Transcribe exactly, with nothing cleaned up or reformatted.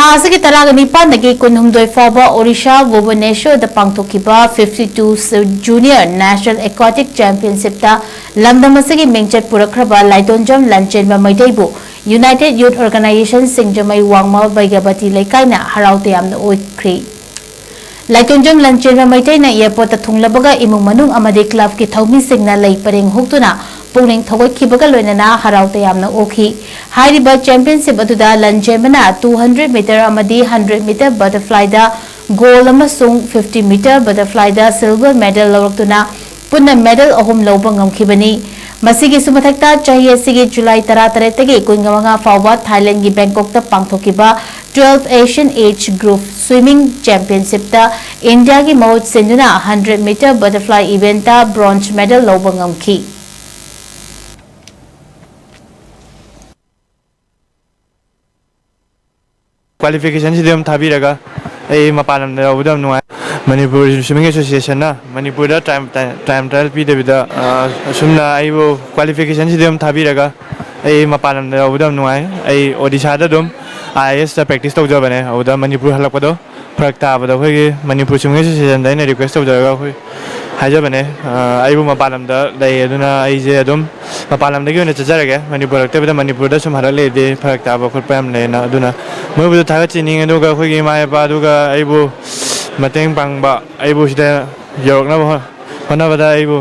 ꯊꯥꯁꯤꯒꯤ ꯇꯔꯥꯒ ꯅꯤꯄꯥꯟꯗꯒꯤ ꯀꯨꯟꯍꯨꯝꯗꯣꯏ ꯐꯥꯎꯕ ꯑꯣꯔꯤꯁꯥ ꯚꯨꯕꯅꯦꯁ꯭ꯋꯔꯗ ꯄꯥꯡꯊꯣꯛꯈꯤꯕ fifty two Junior National Aquatic Championshipꯇ ꯂꯝꯗꯝ ꯑꯁꯤꯒꯤ ꯃꯤꯡꯆꯠ ꯄꯨꯔꯛꯈ꯭ꯔꯕ ꯂꯥꯏꯇꯣꯟꯖꯝ ꯂꯟꯆꯦꯟꯕ ꯃꯩꯇꯩꯕꯨ United Youth Organisation ꯁꯤꯡꯖꯃꯩ ꯋꯥꯡꯃ ꯕꯩꯒꯕꯇꯤ ꯂꯩꯀꯥꯏꯅ ꯍꯔꯥꯎ ꯇꯌꯥꯝꯅ ꯑꯣꯛꯈ꯭ꯔꯤ꯫ ꯂꯥꯏꯇꯣꯟꯖꯝ ꯂꯟꯆꯦꯟꯕ ꯃꯩꯇꯩꯅ airportꯇ ꯊꯨꯡꯂꯕꯒ ꯏꯃꯨꯡ ꯃꯅꯨꯡ ꯑꯃꯗꯤ clubꯀꯤ ꯊꯧꯃꯤꯁꯤꯡꯅ ꯂꯩ ꯄꯔꯦꯡ ꯍꯨꯛꯇꯨꯅ ꯄꯨꯛꯅꯤꯡ ꯊꯧꯒꯠꯈꯤꯕꯒ ꯂꯣꯏꯅꯅ ꯍꯔꯥꯎ ꯇꯌꯥꯝꯅ ꯑꯣꯛꯈꯤ꯫ ꯍꯥꯏꯔꯤꯕ championship ꯑꯗꯨꯗ ꯂꯟꯆꯦꯟꯕꯅ two hundred meter ꯑꯃꯗꯤ hundred meter butterflyꯗ gold ꯑꯃꯁꯨꯡ fifty meter butterflyꯗ silver medal ꯂꯧꯔꯛꯇꯨꯅ ꯄꯨꯟꯅ medal ꯑꯍꯨꯝ ꯂꯧꯕ ꯉꯝꯈꯤꯕꯅꯤ꯫ ꯃꯁꯤꯒꯤꯁꯨ ꯃꯊꯛꯇ, ꯆꯍꯤ ꯑꯁꯤꯒꯤ ꯖꯨꯂꯥꯏ ꯇꯔꯥꯇꯔꯦꯠꯇꯒꯤ ꯀꯨꯟꯃꯉꯥ ꯐꯥꯎꯕ ꯊꯥꯏꯂꯦꯟꯗꯒꯤ ꯕꯦꯡꯀꯣꯛꯇ ꯄꯥꯡꯊꯣꯛꯈꯤꯕ twelve Asian Age Group Swimming Championshipꯇ ꯏꯟꯗꯤꯌꯥꯒꯤ ꯃꯍꯨꯠ ꯁꯤꯟꯗꯨꯅ hundred meter butterfly eventꯇ bronze medal ꯂꯧꯕ ꯉꯝꯈꯤ꯫ Qualificationꯁꯤꯗꯤ ꯑꯗꯨꯝ ꯊꯥꯕꯤꯔꯒ ꯑꯩ ꯃꯄꯥꯟ ꯂꯝꯗ ꯌꯥꯎꯕꯗ ꯌꯥꯝ ꯅꯨꯡꯉꯥꯏ꯫ ꯃꯅꯤꯄꯨꯔ Swimming Associationꯅ ꯃꯅꯤꯄꯨꯔꯗ time, time trial ꯄꯤꯗꯕꯤꯗ, ꯑ, ꯑꯁꯨꯝꯅ ꯑꯩꯕꯨ qualificationꯁꯤꯗꯤ ꯑꯗꯨꯝ ꯊꯥꯕꯤꯔꯒ ꯑꯩ ꯃꯄꯥꯟ ꯂꯝꯗ ꯌꯥꯎꯕꯗ ꯌꯥꯝ ꯅꯨꯡꯉꯥꯏ꯫ ꯑꯩ ꯑꯣꯗꯤꯁꯥꯗ ꯑꯗꯨꯝ IASꯇ practice ꯇꯧꯖꯕꯅꯦ꯫ ꯑꯗꯨꯗ ꯃꯅꯤꯄꯨꯔ ꯍꯜꯂꯛꯄꯗꯣ ꯐꯔꯛ ꯇꯥꯕꯗꯣ ꯑꯩꯈꯣꯏꯒꯤ ꯃꯅꯤꯄꯨꯔ Swimming Associationꯗ ꯑꯩꯅ request ꯇꯧꯖꯔꯒ ꯑꯩꯈꯣꯏ ꯍꯥꯏꯖꯕꯅꯦ꯫ ꯑ, ꯑꯩꯕꯨ ꯃꯄꯥꯟ ꯂꯝꯗ ꯂꯩ, ꯑꯗꯨꯅ ꯑꯩꯁꯦ ꯑꯗꯨꯝ ꯃꯄꯥꯟ ꯂꯝꯗꯒꯤ ꯑꯣꯏꯅ ꯆꯠꯆꯔꯒꯦ꯫ ꯃꯅꯤꯄꯨꯔ ꯂꯥꯛꯇꯕꯤꯗ ꯃꯅꯤꯄꯨꯔꯗ ꯁꯨꯝ ꯍꯜꯂꯛ ꯂꯩꯔꯗꯤ ꯐꯔꯛ ꯇꯥꯕ ꯈꯣꯠꯄ ꯌꯥꯝ ꯂꯩꯌꯦꯅ꯫ ꯑꯗꯨꯅ ꯃꯣꯏꯕꯨꯁꯨ ꯊꯥꯒꯠꯆꯅꯤꯡꯉꯤ, ꯑꯗꯨꯒ ꯑꯩꯈꯣꯏꯒꯤ ꯏꯃꯥ ꯏꯄꯥ, ꯑꯗꯨꯒ ꯑꯩꯕꯨ ꯃꯇꯦꯡ ꯄꯥꯡꯕ, ꯑꯩꯕꯨ ꯁꯤꯗ ꯌꯧꯔꯛꯅꯕ ꯍꯣ-, ꯍꯣꯠꯅꯕꯗ ꯑꯩꯕꯨ